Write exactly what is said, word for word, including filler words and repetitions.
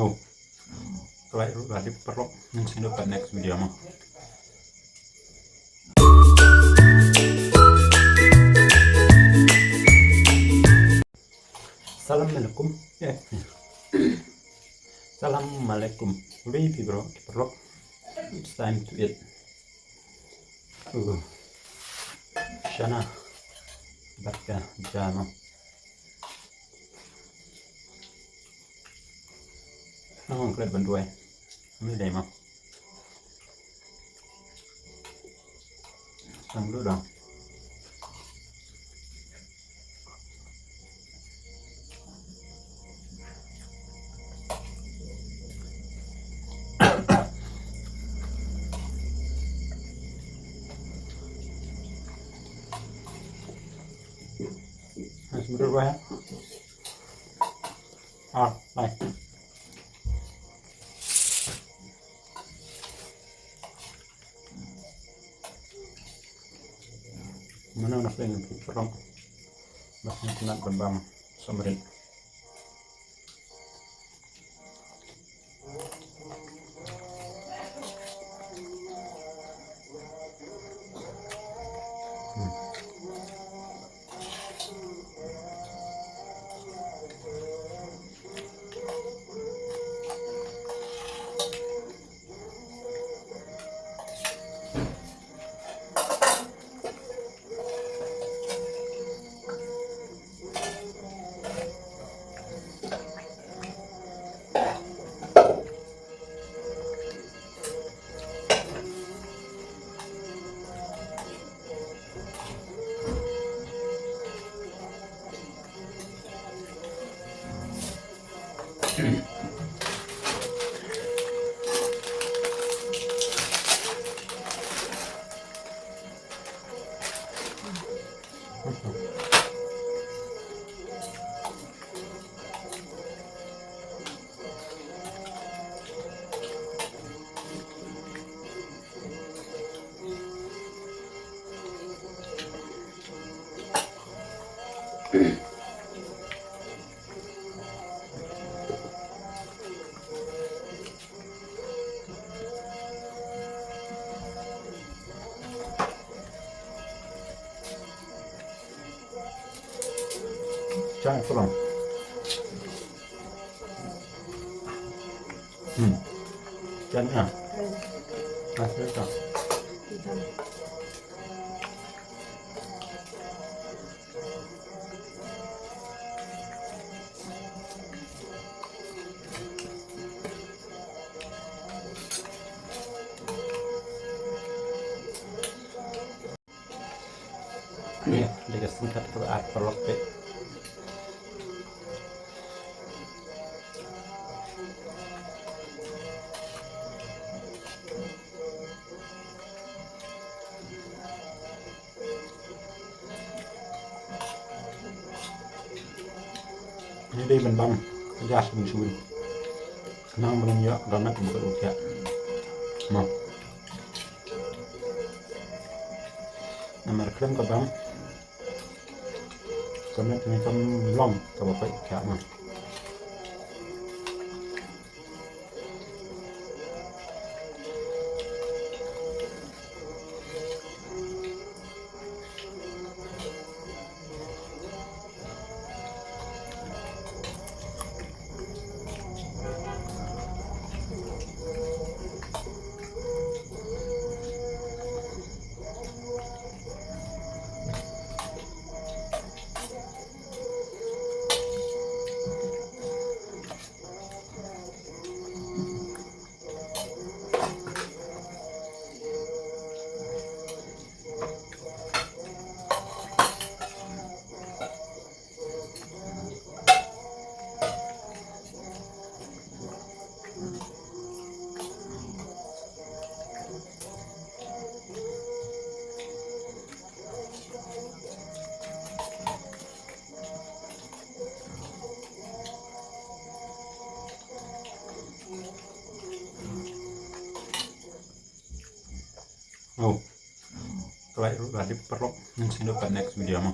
Oh. Like ruh la dep paralok, ngin sa ïakynduh pat next video mo. Salam alaikum. Eh. Salam alaikum. Wi phi bro, phi paralok. It's time to eat. Uh. Shana. Bad ka ja mo. Nang klet ban duwai. Ni dei mo. Nang duh dong. Nang sumber duwai. Ah, bye. Mano na peng phrong. Mas ni kunat bambang somrit. Chang pulang. Hmm. Chang ya. Masih tak. Iya, dia kasih kat tu at pelok deh. Ni dei ban bam ka jas ban shu. Khnang ban ïoh ka met ba ka u thiah. Mo. Namar khlem ka bam ka met ni kam long kaba pait thiah mo. Oh. Like ruh la dep paralok, ngin sa ïakynduh pat next video mo.